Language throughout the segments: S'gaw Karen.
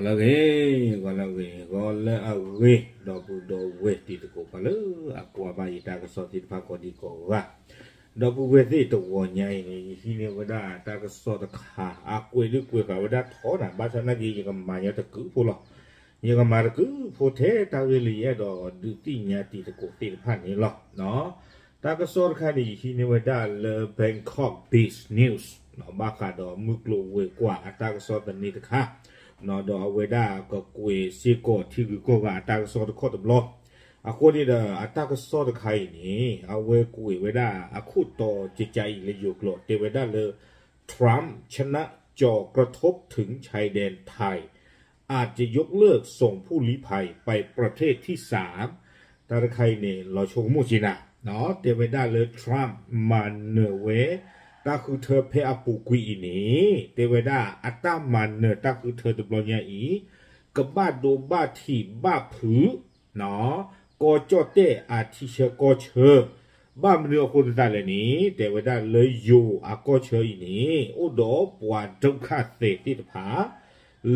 ဂီၤလၢအဂ့ၤ, ဂီၤလၢအဂ့ၤ, ဂီၤလၢအဂ့ၤ, ဒီပုၢ်ဒီဝဲၢ်တံၤသကိး ပှၤလၢအကွၢ်ဘၣ်ယတၢ်ကစီၣ်သ့ၣ်တဖၣ်ကိးဒံကိးဂၤ, ဒီပုၢ်ဝဲၢ်သ့ၣ်တဂီၤညါအံၤန့ၣ် ယဟံးန့ၢ်ဝဲဒၣ်တၢ်ကစီၣ်တခါ အကွဲးဒုးကွဲးဃာ်ဝဲဒၣ်ထီနၤ ဘၣ်ဆၣ်နာ်က့ ယကမၤညီတကုးဖိလီၤ. ယကမၤတကုးဖိထဲတၢ်ဂ့ၢ်လၢယအဲၣ်ဒိးဒုးသ့ၣ်ညါတံၤသကိးသ့ၣ်တဖၣ်န့ၣ်လီၤ. တၢ်ကစီၣ်တခါန့ၣ် ယဟံးန့ၢ်ဝဲဒၣ်လၢ Bangkok Biz News ဘၣ်ဃးဒီးမုၢ်ကျိၤဝဲၤကွာ်အတၢ်ကစီၣ်သန့တခါ, ဒီးအဝဲဒၣ်ကကွဲးစ့ၢ်ကီးထံဂုၤကီၢ်ဂၤအတၢ်ကစီၣ်တခီတဘျီ, အဃိန့ၣ်ဒီး အတၢ်ကစီၣ်တခါအံၤန့ၣ် အဝဲကွဲးဝဲဒၣ်အခိၣ်တီကကးအံၤလၢယိၤကျိာ် တဲဝဲဒၣ်လၢ Trump ชนะจ่อครบถึงชายแดนไทย อาจจะยกเลิกส่งผู้ลี้ภัยไปประเทศที่สาม တၢ်တခါအံၤန့ၣ် လီၤဆိကမိၣ်က့ၤနၤ, တဲဝဲဒၣ်လၢ Trump မၤနၢၤဝဲ တၢ်ဃုထၢဖဲအပူၤကွံာ်အံၤန့ၣ် တဲဝဲဒၣ်အတၢ်မၤနၢၤတၢ်ဃုထၢတဘျီညါအံၤ ကဘၣ်ဒိဘၣ်ထံးဘၣ်ဖုး ကီၢ်ကၠီၣ်တဲၣ်အထံဆၢကီၢ်ဆၢ, ဘၣ်မနုၤအဃိသတးလဲၣ်န့ၣ် တဲဝဲဒၣ်လၢယိၤအကီၢ်ဆၢအံၤန့ၣ် အိၣ်ဒီးပှၤဒုက္ခသည်သ့ၣ်တဖၣ်,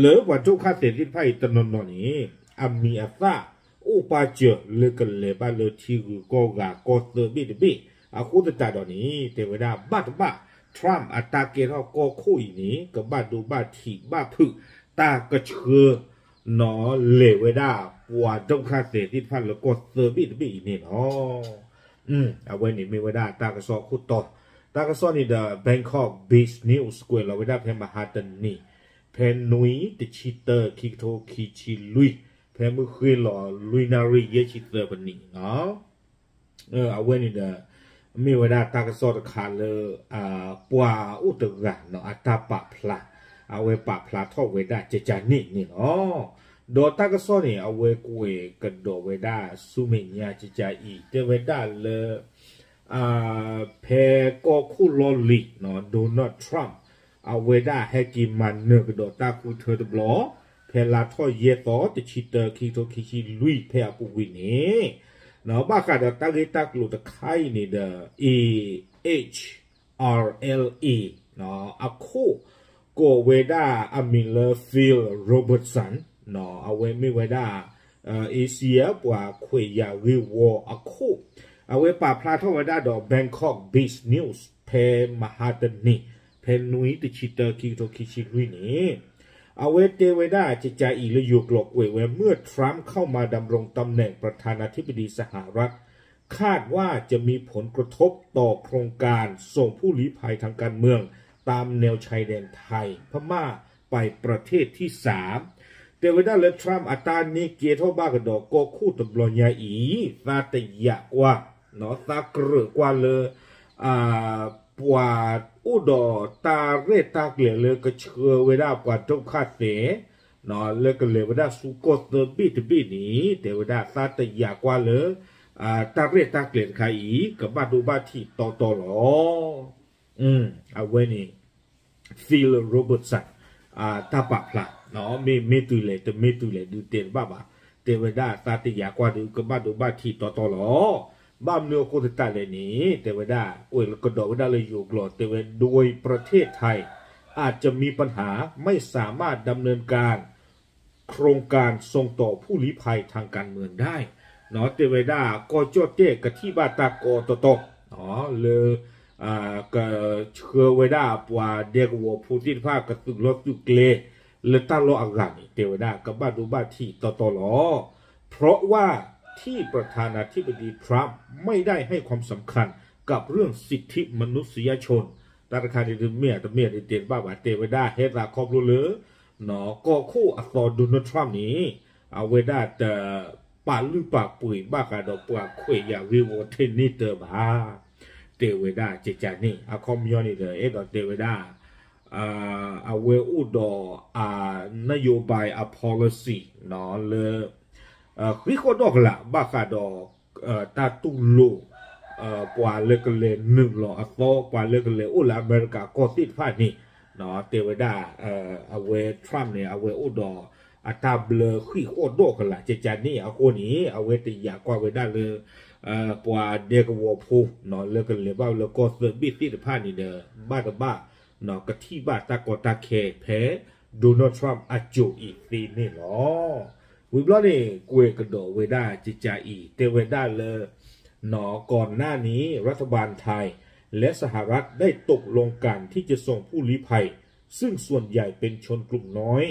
လၢပှၤဒုက္ခသည်သ့ၣ်တဖၣ်အံၤတနီၤနီၤန့ၣ် အမံၤအသၣ်အိၣ်ပာ်စၢၤလၢကလဲၤဘၣ်လၢထံဂုၤကီၢ်ဂၤကီၢ်သၢဘ့ၣ်တဘ့ၣ်, အဃိသတးဒီးန့ၣ် တဲဝဲဒၣ်ဘၣ်တဘၣ် Trump အတၢ်ကဲထီၣ်ကီၢ်ခိၣ်အံၤန့ၣ် ကဘၣ်ဒိဘၣ်ထံးဘၣ်ဖုး တၢ်ကဆှၢ နီၢ်လဲၤဝဲဒၣ်ပှၤဒုက္ခသည်သ့ၣ်တဖၣ်လၢကီၢ်သၢဘ့ၣ်တဘ့ၣ်အံၤန့ၣ်လီၤ. အဝဲန့ၣ်မ့ၢ်ဝဲဒၣ်တၢ်ကစီၣ်ခိၣ်တီ, တၢ်ကစီၣ်န့ၣ်ဒီး Bangkok Biz News ကွဲးလီၤဝဲဒၣ်ဖဲမဟါတနံၤ, ဖဲနွံ တဆံတၢ ခံကထိခံဆံလွံၢ်, ဖဲမုၢ်ဃ့ၢ်လီၤလွံၢ်နၣ်ရံၣ် ယဲၢ်ဆံသၢမံးနံးနီၤ အဝဲန့ၣ်ဒီး မ့ၢ်ဝဲဒၣ်တၢ်ကစီၣ်တခါလၢ ပှၤအိၣ်တဂၤနီၤ အတၢ်ပာ်ဖျါ, အဝဲပာ်ဖျါထီၣ်ဝဲဒၣ်ကကန့ၣ်န့ၣ်လီၤ. ဒီးတၢ်ကစီၣ်န့ၣ် အဝဲကွဲးကဒီးဝဲဒၣ်ဆူမဲာ်ညါကကအံၤ တဲဝဲဒၣ်လၢ ဖဲကီၢ်ခိၣ်လီၢ်လံၤ Donald Trump အဝဲဒၣ်ဟဲက့ၤမၤနၢၤကဒီးတၢ်ဃုထၢတဘျီ ဖဲလါထီၣ်ယဲၢ်သီ တဆံတၢ ခံကထိခံဆံလွံၢ် ဖဲအပူၤကွံာ်န့ၣ် ဘၣ်ဃးဒီးတၢ်ဂ့ၢ်တၢ်ကျိၤတခါအံၤန့ၣ်ဒီး A H R L A အခိၣ် ကိးဝဲဒၣ်အမံၤလၢ Phil Robertson အဝဲမ့ၢ်ဝဲဒၣ် Asia ပှၤခွဲးယာ်ဂ့ၢ်ဝီအခိၣ်, အဝဲပာ်ဖျါထီၣ်ဝဲဒၣ်ဒီး Bangkok Biz News ဖဲမဟါတနံၤ ဖဲနွံ တဆံတၢ ခံကထိခံဆံလွံၢ်န့ၣ် အဝဲတဲဝဲဒၣ်ကကအံၤလၢယိၤကျိာ်ကွဲးဝဲ เมื่อทรัมป์เข้ามาดำรงตำแหน่งประธานาธิบดีสหรัฐ คาดว่าจะมีผลกระทบต่อโครงการส่งผู้ลี้ภัยทางการเมืองตามแนวชายแดนไทย-พม่าไปประเทศที่สาม တဲဝဲဒၣ်လၢ Trump အတၢ်န့ၢ်ကဲထီၣ်ဘၣ်ကဒီးကီၢ်ခိၣ်တဘျီညါအံၤ သးတယာ်ကွၢ်, သးကြၢးကွၢ်လၢ ပှၤအိၣ်ဒီးတၢ်ရဲၣ်တၢ်ကျဲၤလၢကဆှၢဝဲဒၣ်ပှၤဒုက္ခသည် လၢကလဲၤဝဲဒၣ်ဆူကီၢ်သၢဘ့ၣ်တဘ့ၣ်န့ၣ် တဲဝဲဒၣ်သးတယာ်ကွၢ်လၢ တၢ်ရဲၣ်တၢ်ကျဲၤတခါအံၤ ကဘၣ်ဒိဘၣ်ထံးတီတီလီၤ. အဝဲန့ၣ် Phil Robertson တၢ်ပာ်ဖျါ, မ့ၢ်မ့ၢ်တုၤလဲၣ် တမ့ၢ်တုၤလဲၣ်ဒုးတဲတဘၣ်ဘၣ်, တဲဝဲဒၣ်သးတယာ်ကွၢ်ဒုးကဘၣ်ဒိဘၣ်ထံးတီတီလီၤ. ဘၣ်မနုၤအဃိသတးလဲၣ်န့ၣ် တဲဝဲဒၣ် ကွဲးကဒီးဝဲဒၣ်လၢယိၤကျိာ် တဲဝဲ โดยประเทศไทยอาจจะมีปัญหาไม่สามารถดำเนินการโครงการส่งต่อผู้ลี้ภัยทางการเมืองได้ တဲဝဲဒၣ် ကီၢ်ကၠီၣ်တဲၣ်ကထံၣ်ဘၣ်တၢ်ကီတီတီ လၢ ကဆှၢဝဲဒၣ်ပှၤဒဲကဝီၤဖိသ့ၣ်တဖၣ် ကသုးလီၢ်သုးကျဲ လၢတၢ်လီၢ်အဂၤန့ၣ် တဲဝဲဒၣ် ကဘၣ်ဒိဘၣ်ထံးတီတီလီၤ. เพราะว่าที่ประธานาธิบดีทรัมป์ไม่ได้ให้ความสำคัญกับเรื่องสิทธิมนุษยชน တၢ်တခါန့ၣ် တမ့ၢ်တမ့ၢ်ဒုးတဲတဘၣ်ဘၣ် တဲဝဲဒၣ် ဟဲသးခီဖျိလၢ ကီၢ်ခိၣ်အသီ Donald Trump န့ၣ် အဝဲဒၣ်တ ပာ်လုၢ်ပာ်ပှ့ၤဘၣ်ဃးဒီးပှၤခွဲးယာ်ဂ့ၢ်ဝီထဲန့ၣ်တၢ်ဘၣ် တဲဝဲဒၣ်ကကန့ၣ် အခီပညီန့ၣ်ဒီး အဲၣ်ဒိးတဲဝဲဒၣ် အဝဲအိၣ်ဒီး အနယိၤဘၣ်အ policy လၢ ဃံးဃီၣ်ဒီၣ်ကလာ် ဘၣ်ဃးဒီး တၢ်တူၢ်လိာ် ပှၤလၢကလဲၤနုာ်လီၤအသီ ပှၤလၢကလဲၤအိၣ်လၢအမဲရကၤကီၢ်သ့ၣ်တဖၣ်န့ၣ် တဲဝဲဒၣ် အဝဲ Trump န့ၣ် အဝဲအိၣ်ဒီးအတၢ်ဘျၢဃံးဃီၣ်ဒီၣ်ကလာ် ကကန့ၣ်အဃိန့ၣ် အဝဲတယာ်ကွၢ်ဝဲဒၣ်လၢ ပှၤဒဲကဝီၤဖိ လၢကလဲၤဘၣ်လၢကီၢ်သၢဘ့ၣ်သ့ၣ်တဖၣ်န့ၣ်ဒီး ဘၣ်တဘၣ် ကထံၣ်ဘၣ်တၢ်ကီတၢ်ခဲဖဲ Donald Trump အစိၤအံၤသ့န့ၣ်လီၤ. ဝံၤဘျီန့ၣ် ကွဲးကဒီးဝဲဒၣ်ကကးအံၤ တဲဝဲဒၣ်လၢ ก่อนหน้านี้ รัฐบาลไทย และสหรัฐได้ตกลงกันที่จะส่งผู้ลี้ภัย ซึ่งส่วนใหญ่เป็นชนกลุ่มน้อย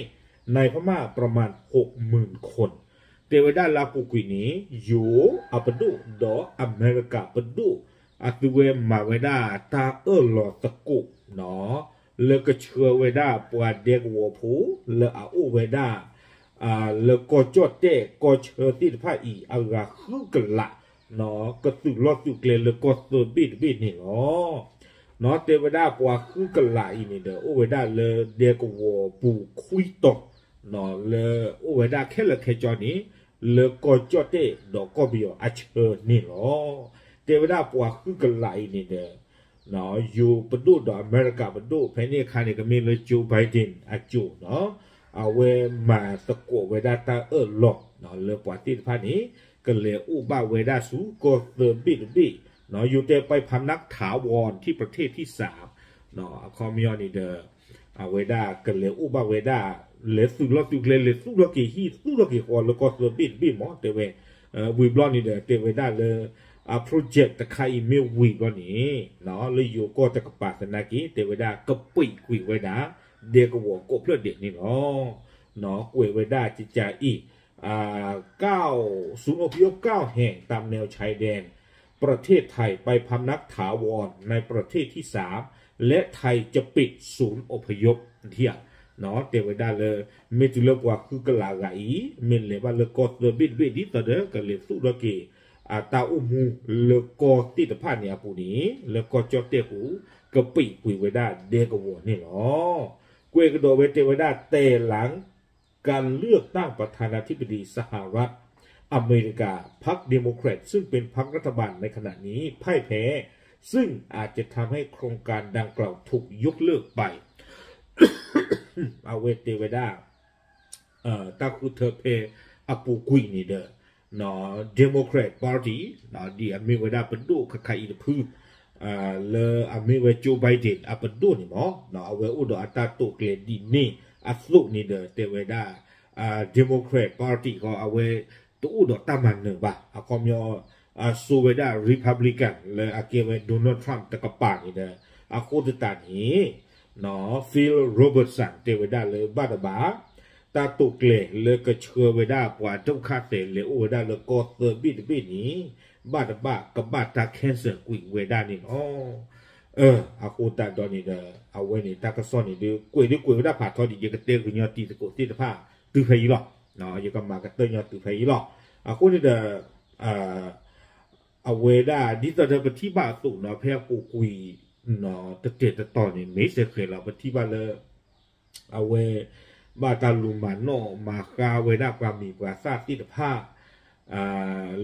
ในพม่าประมาณ หกหมื่นคน တဲဝဲဒၣ်လၢအပူၤကွံာ်န့ၣ် ယိၤအပဒိၣ်ဒီးအမဲရကၤပဒိၣ် အသုဝဲမၤဝဲဒၣ်တၢ်အၢၣ်လီၤသကိး လၢကဆှၢဝဲဒၣ်ပှၤဒဲကဝီၤဖိ လၢအအိၣ်ဝဲဒၣ် လၢကီၢ်ကၠီၣ်တဲၣ်ကီၢ်ဆၢသ့ၣ်တဖၣ်အံၤ အဂၤဃုကလး ကသုးလီၢ်သုးကျဲလၢကီၢ်သၢဘ့ၣ်တဘ့ၣ်န့ၣ်လီၤ. တဲဝဲဒၣ်ပှၤဃုကလးအံၤန့ၣ်ဒီး အိၣ်ဝဲဒၣ်လၢဒဲကဝီၤပူၤခွံတီၤ လၢအိၣ်ဝဲဒၣ်ခဲလၢာ်ခဲဆ့န့ၣ် လၢကီၢ်ကၠီၣ်တဲၣ်ဒီးကီၢ်ပယီၤအဆၢန့ၣ်လီၤ. တဲဝဲဒၣ်ပှၤဃုကလးအံၤန့ၣ်ဒီး ယိၤပဒိၣ်ဒီးအမဲရကၤပဒိၣ် ဖဲန့ၣ်အခါန့ၣ် ကမ့ၢ်လၢ Joe Biden အစိၤ အဝဲမၤသကိးဝဲဒၣ်တၢ်အၢၣ်လီၤ လၢပှၤသ့ၣ်တဖၣ်န့ၣ် ကလဲၤအိၣ်ဘၣ်ဝဲဒၣ်ဆူကီၢ်သၢဘ့ၣ်တဘ့ၣ် ယိၤတဲ ไปพำนักถาวรที่ประเทศที่สาม အခီပညီန့ၣ်ဒီး အဝဲဒၣ်ကလဲၤအိၣ်ဘၣ်ဝဲဒၣ် လဲၤသုးလီၢ်သုးကျဲ လဲၤသူၣ်ထီၣ်က့ၤဟံၣ်သူၣ်ထီၣ်က့ၤဃီလၢကီၢ်သၢဘ့ၣ်တဘ့ၣ်မး တဲဝဲ ဝံၤဘျီန့ၣ်ဒီး တဲဝဲဒၣ်လၢ အ project တခါအံၤမ့ၢ်ဝံၤဘျီန့ၣ် လၢယိၤကီၢ်တကပၤသနာ်က့ တဲဝဲဒၣ်ကပံာ်ကွံာ်ဝဲဒၣ် ဒဲကဝီၤကိးဖျၢၣ်ဒဲးန့ၣ်လီၤ. ကွဲးဝဲဒၣ်ကကးအံၤ เก้า ศูนย์อพยพ เก้า แห่งตามแนวชายแดน ประเทศไทยไปพำนักถาวรในประเทศที่สาม และไทยจะปิดศูนย์อพยพ တဲဝဲဒၣ်လၢ မ့ၢ်တုၤလၢပှၤဃုကလးဂၤအံၤ မ့ၢ်လဲၤဘၣ်လၢကီၢ်သၢဘ့ၣ်တဘ့ၣ် ဒ်သိးဒီး ကလဲၤသူၣ်ထီၣ်က့ၤ အတၢ်အိၣ်မူလၢကီၢ်သ့ၣ်တဖၣ်န့ၣ်အပူၤန့ၣ် လၢကီၢ်ကၠီၣ်တဲၣ်ပူၤ ကပံာ်ကွံာ်ဝဲဒၣ်ဒဲကဝီၤန့ၣ်လီၤ. ကွဲးကဒီးဝဲတဲဝဲဒၣ် แต่หลังการเลือกตั้งประธานาธิบดีสหรัฐอเมริกา พรรคเดโมแครต ซึ่งเป็นพรรครัฐบาลในขณะนี้พ่ายแพ้ ซึ่งอาจจะทำให้โครงการดังกล่าวถูกยกเลิกไป အဝဲတဲဝဲဒၣ် တၢ်ဃုထၢဖဲအပူၤကွံာ်န့ၣ်ဒီး Democrat Party ဒ်အမ့ၢ်ဝဲဒၣ်ပဒိၣ်ခါခါအံၤတဖု လၢအမ့ၢ်ဝဲ Joe Biden အပဒိၣ်န့ၣ်မး အဝဲအိၣ်ဒီးအတၢ်တိာ်ကျဲၤဒ်န့ၣ်အသိးန့ၣ်ဒီး တဲဝဲဒၣ် Democrat Party ဃီ အဝဲတအိၣ်ဒီးတၢ်မၤနၢၤဘၣ် အခီပညီ စိဝဲဒၣ် Republican လၢအကဲဝဲ Donald Trump တကပၤန့ၣ်ဒီး အဃိသတးန့ၣ် Phil Robertson တဲဝဲဒၣ်လၢဘၣ်တဘၣ် တၢ်တိာ်ကျဲၤလၢကဆှၢဝဲဒၣ်ပှၤဒုက္ခသည် လဲၤအိၣ်ဝဲဒၣ်လၢကီၢ်သၢဘ့ၣ်တဘ့ၣ်န့ၣ် ဘၣ်တဘၣ်ကဘၣ်တၢ် cancel ကွံာ်ဝဲဒၣ်န့ၣ်လီၤ. အဃိသတးဒီးန့ၣ်ဒီး အဝဲန့ၣ်တၢ်ကစီၣ်န့ၣ်ဒီး ကွဲးဒုးကွဲးဝဲဒၣ်ဖးထီဒ်ယကတဲကညီတံၤသကိးသ့ၣ်တဖၣ်တုၤဖဲအံၤလီၤ. ယကမၤကတၢၢ်ညီတုၤဖဲအံၤလီၤ. အဃိန့ၣ်ဒီး အဝဲဒၣ်ဒ်သိးဒီးပထံၣ်ဘၣ်အသိးနီၤ ဖဲအပူၤကွံာ် တတဲာ်တတီၤန့ၣ် မ့ၢ်စဲးဃဲးလီၤ ပထံၣ်ဘၣ်လၢ အဝဲ ဘၣ်တၢ်လူၤမၤနီၣ်မၤဃါဝဲဒၣ်ပှၤမံၤပှၤသၣ်သ့ၣ်တဖၣ်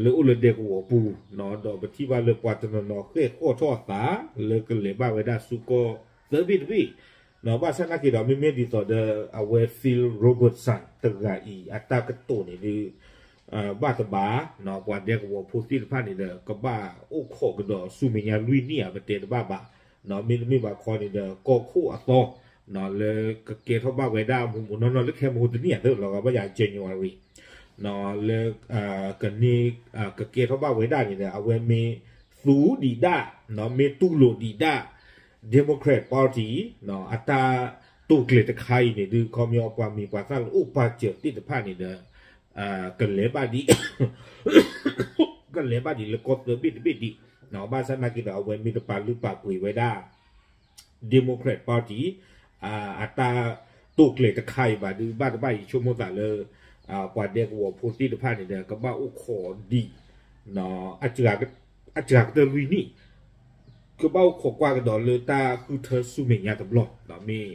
လၢအိၣ်လၢဒဲကဝီၤပူၤ ဒီးပထံၣ်ဘၣ်လၢပှၤတနီၤနီၤဃဲၣ်ဃီၣ်ထီၣ်အသး လၢကလဲၤဘၣ်ဝဲဒၣ်ဆူကီၢ်သၢဘ့ၣ်တဘ့ၣ် ဘၣ်ဆၣ်နာ်က့ၤဒီး မ့မ့ၢ်ဒ်သိးဒီး အဝဲ Phil Robertson တဂၤအံၤ အတၢ်ကတိၤန့ၣ်ဒုး ဘၣ်တဘၣ် ပှၤဒဲကဝီၤဖိသ့ၣ်တဖၣ်န့ၣ်ဒီး ကဘၣ်အိၣ်ခိးကဒီးဆူမဲာ်ညါလွံၢ်နံၣ်ဧါ ပတဲတဘၣ်ဘၣ် မ့တမ့ၢ်ဘၣ်ခီန့ၣ်ဒီး ကီၢ်ခိၣ်အသီ လၢကကဲထီၣ်ဘၣ်ဝဲဒၣ်မူးမူးနီၢ်နီၢ်လၢခဲမဟိတနံၣ်အသၢလီၤဂာ်ဘၣ်ယၤ January လၢ ကန့ၢ် ကကဲထီၣ်ဘၣ်ဝဲဒၣ်န့ၣ်ဒီး အဝဲမ့ၢ်သူဒံးဒၣ် မ့ၢ်တူၢ်လိာ်ဒံးဒၣ် Democrat Party အတၢ်တိာ်ကျဲၤတခါအံၤန့ၣ်ဒုး ခီပညီပှၤမံၤပှၤသၣ်လၢအိၣ်ပာ်စၢၤသ့ၣ်တဖၣ်န့ၣ်ဒီး ကလဲၤဘၣ်ဒ် ကလဲၤဘၣ်ဒ်လၢကီၢ်သၢဘ့ၣ်တဘ့ၣ်ဒံး ဘၣ်ဆၣ်နာ်က့ၤဒီး အဝဲမ့ၢ်တပာ်လုၢ်ပာ်ပှ့ၤဝဲဒၣ် Democrat Party အတၢ်တိာ်ကျဲၤတခါအံၤဘၣ်ဒုး ဘၣ်တဘၣ်အံၤဆိကမိၣ်သးလၢ ပှၤဒဲကဝီၤဖိသ့ၣ်တဖၣ်န့ၣ်ဒီး ကဘၣ်အိၣ်ခိးဒံး အစှၤကတၢၢ်လွံၢ်နံၣ် ကဘၣ်အိၣ်ခိးကွၢ်ကဒီးလၢတၢ်ဃုထၢဆူမဲာ်ညါတဘျီ မ့ၢ်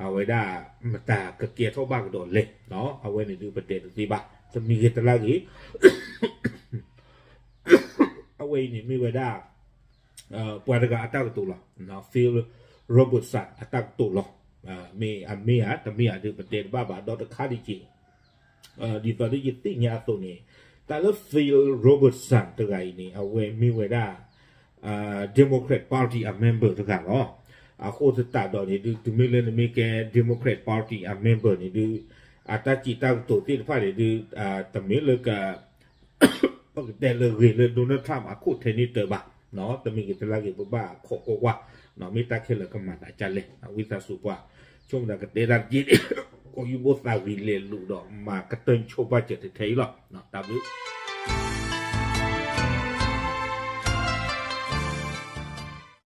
အဝဲဒၣ်မတၤကကဲထီၣ်ဘၣ်ကဒီးလဲၣ် အဝဲန့ၣ်ဒုးပတဲတသ့ဘၣ် တမံၤဂ့ၤတလါဂ့ၤ အဝဲအံၤန့ၣ်မ့ၢ်ဝဲဒၣ် ပှၤတဂၤအတၢ်ကတိၤလီၤ Phil Robertson အတၢ်ကတိၤလီၤ မ့ၢ်အမ့ၢ်ဧါ တမ့ၢ်ဧါဒုးပတဲတဘၣ်ဘၣ်ဒီးတခါဒံးက့ၤ ဒ်သိးဒ်ယသ့ၣ်ညါအသိးန့ၣ် တၢ်လၢ Phil Robertson တဂၤအံၤန့ၣ် အဝဲမ့ၢ်ဝဲဒၣ် Democrat Party အ member တဂၤလီၤ. အဃိသတးဒီးန့ၣ်ဒုး တုၤမ့ၢ်လၢနမ့ၢ်ကဲ Democrat Party အ member န့ၣ်ဒုး အတၢ်စံးတၢ်ကတိၤသ့ၣ်တဖၣ်န့ၣ်ဒုး တမ့ၢ်လၢက ပကတဲလၢဂ့ၤလၢ Donald Trump အခိၣ်ထဲန့ၢ်တၢ်ဘၣ်, တမံၤဂ့ၤတလါဂ့ၤ ပဘၣ်ခိးကွၢ်ကွၢ်, မ့ၢ်တၢ်ခဲလၢာ်ကမၤသးဒ်လဲၣ်, ဝံသးစူၤပှၤ, ဆိကမိၣ်တၢ်ကတဲတၢ်တက့ၢ်, ကီၢ်ယူၢ်ဘိၣ်သးဂ့ၤလဲၤလိာ်ဒီး မၤကတၢၢ်ဆိဘၣ်စၢၤထဲထဲအံၤလီၤ. တၢ်ဘျုး